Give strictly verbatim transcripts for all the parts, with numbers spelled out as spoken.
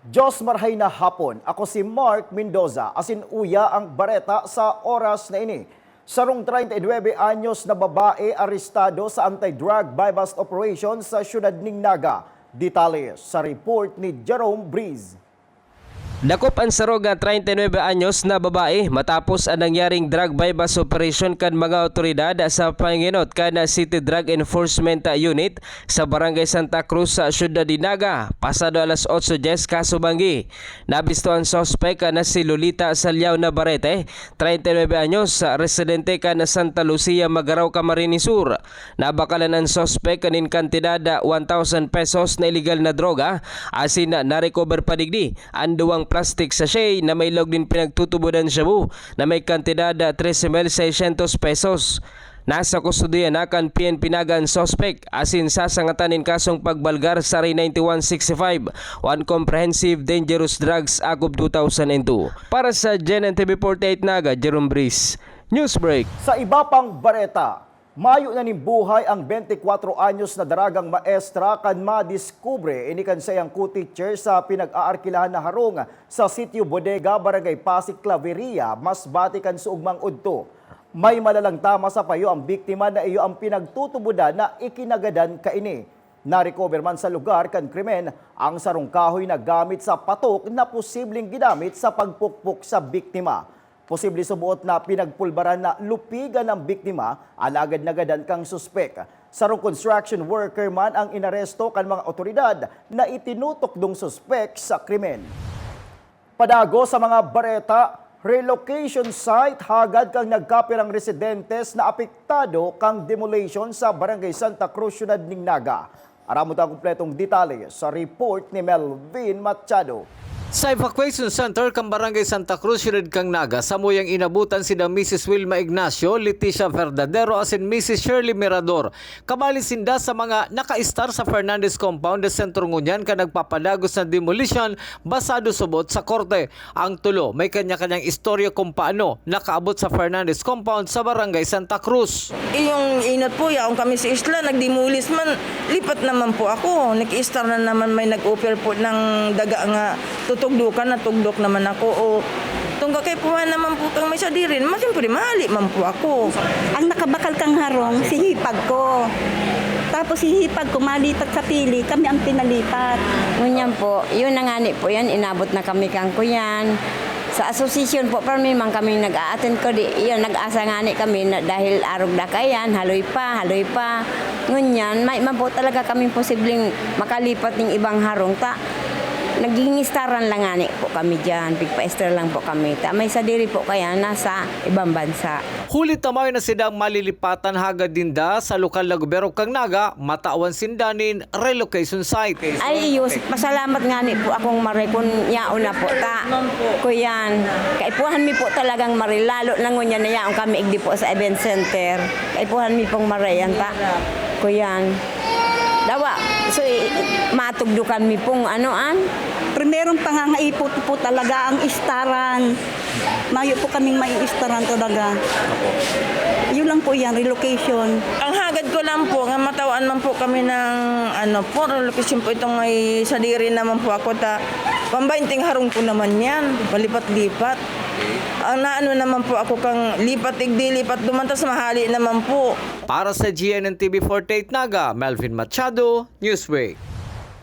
Diyos marhay na hapon. Ako si Mark Mendoza, asin uya ang bareta sa oras na ini. Sarong treinta y nuebe anyos na babae arestado sa anti-drug buy-bust operation sa siyudad nin Naga. Detalye sa report ni Jerome Breeze. Dakop an saro nga treinta y nuebe anyos na babae matapos an nangyaring drug buy-bust operation kan mga awtoridad sa pangenot kan City Drug Enforcement Unit sa Barangay Santa Cruz sa siyudad nin Naga, pasado alas otso dyes kasubanggi. Nabisto an suspek na si Lolita Salyao Navarrete, treinta y nuebe anyos, residente kan Santa Lucia, Magarao, Camarines Sur. Nabakalan an suspek nin kantidad one thousand pesos na iligal na droga, asin narecover pa digdi an duwang plastic sachet na may laog nin pinagtutubodan shabu na may kantidad trese mil seiscientos pesos. Nasa kustodiya na kan P N P Naga an suspek, asin sasangatan nin kasong pagbalgar sa R ninety-one sixty-five o an Comprehensive Dangerous Drugs Act of two thousand and two. Para sa G N N T V forty-eight Naga, Jerome Breeze, Newsbreak. Sa iba pang bareta, mayo na nin buhay ang bente kwatro anyos na daragang maestra kan madiskubre ini kan saiyang co-teacher sa pinag-aarkilahan na harong sa Sitio Bodega, Barangay Pasig, Claveria, Masbate kan suugmang udto. May malalang tama sa payo ang biktima na iyo ang pinagtutubodan na ikinagadan kaini. Narecover man sa lugar kan krimen ang sarong kahoy na gamit sa patok na posibleng ginamit sa pagpukpok sa biktima. Posible suboot na pinagpulbaran na lupigan ang biktima, alagad nagadan kan suspek. Sarong construction worker man ang inaresto kan mga otoridad na itinutukdong suspek sa krimen. Padagos sa mga bareta, relocation site hagad kan nagkapirang residentes na apektado kan demolition sa Barangay Santa Cruz, Siyudad nin Naga. Aramon ta an kompletong detalye sa report ni Melvin Machado. Sa evacuation center kan Barangay Santa Cruz, Siyudad kan Naga, samuyang inabutan sinda Misis Wilma Ignacio, Leticia Verdadero asin Misis Shirley Mirador. Kabali sinda sa mga nakaistar sa Fernandez Compound sa sentro ngunyan kan nagpapadagos na demolisyon basado subot sa korte. Ang tulo may kanya-kanyang istorya kung paano nakaabot sa Fernandez Compound sa Barangay Santa Cruz. Yung inot po, yaon kami sa isla, nagdimulis man, lipat naman po ako. Nag-istar na naman, may nag-offer po ng daga nga tutugdukan, natugdok naman ako. O, tungga kay puha naman po kang may sadiri, mas siyempre, mahali man po ako. Ang nakabakal kang harong, si hipag ko. Tapos si hipag ko, malipat sa pili, kami ang pinalipat. Ngunyan po, yun na nga ni po yan, inabot na kami kang kuyan. Sa asosasyon po, permi man kami nag-a-attend ko, di, yun, nag-asa nga ni kami na dahil arog na kayan, haloy pa, haloy pa. Ngunyan, may man po talaga kaming posibleng makalipat ning ibang harong, ta naghihingistaran lang nga ni po kami dyan, pigpa-estar lang po kami. Ta may sadiri po kaya nasa ibang bansa. Huli ta mayo na sidang malilipatan hagad ninda sa lokal na gobyerno kan Naga, matawan sinda nin relocation site. Ay, iyo, pasalamat nga ni po akong mare kun yaon na po ta. Kuyan, kaipuhan mi po talagang mare, lalo na ngunyan na yaon kami igdi po sa event center. Kaipuhan mi pong mare yan ta. Kuyan. Dawa, so, i-, matugdukan mi pong ano, an? Primerong pangangaipo po talaga ang istaran. Mayo po kaming maiistaran talaga. Yun lang po yan, relocation. Ang hagad ko lang po, nga matawan man po kami ng, ano po, relocation po itong may sadiri naman po ako, ta, pambainting harong ko naman yan, palipat-lipat. Ang naano naman po ako kang lipat igdi, lipat duman, tas mahali naman po. Para sa G N N T V forty-eight Naga, Melvin Machado, Newsweek.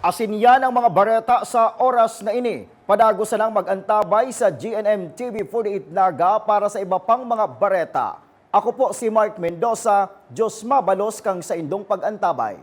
Asin yan ang mga bareta sa oras na ini. Padagos na lang mag-antabay sa G N M T V forty-eight Naga para sa iba pang mga bareta. Ako po si Mark Mendoza. Diyos mabalos kang saindong pag-antabay.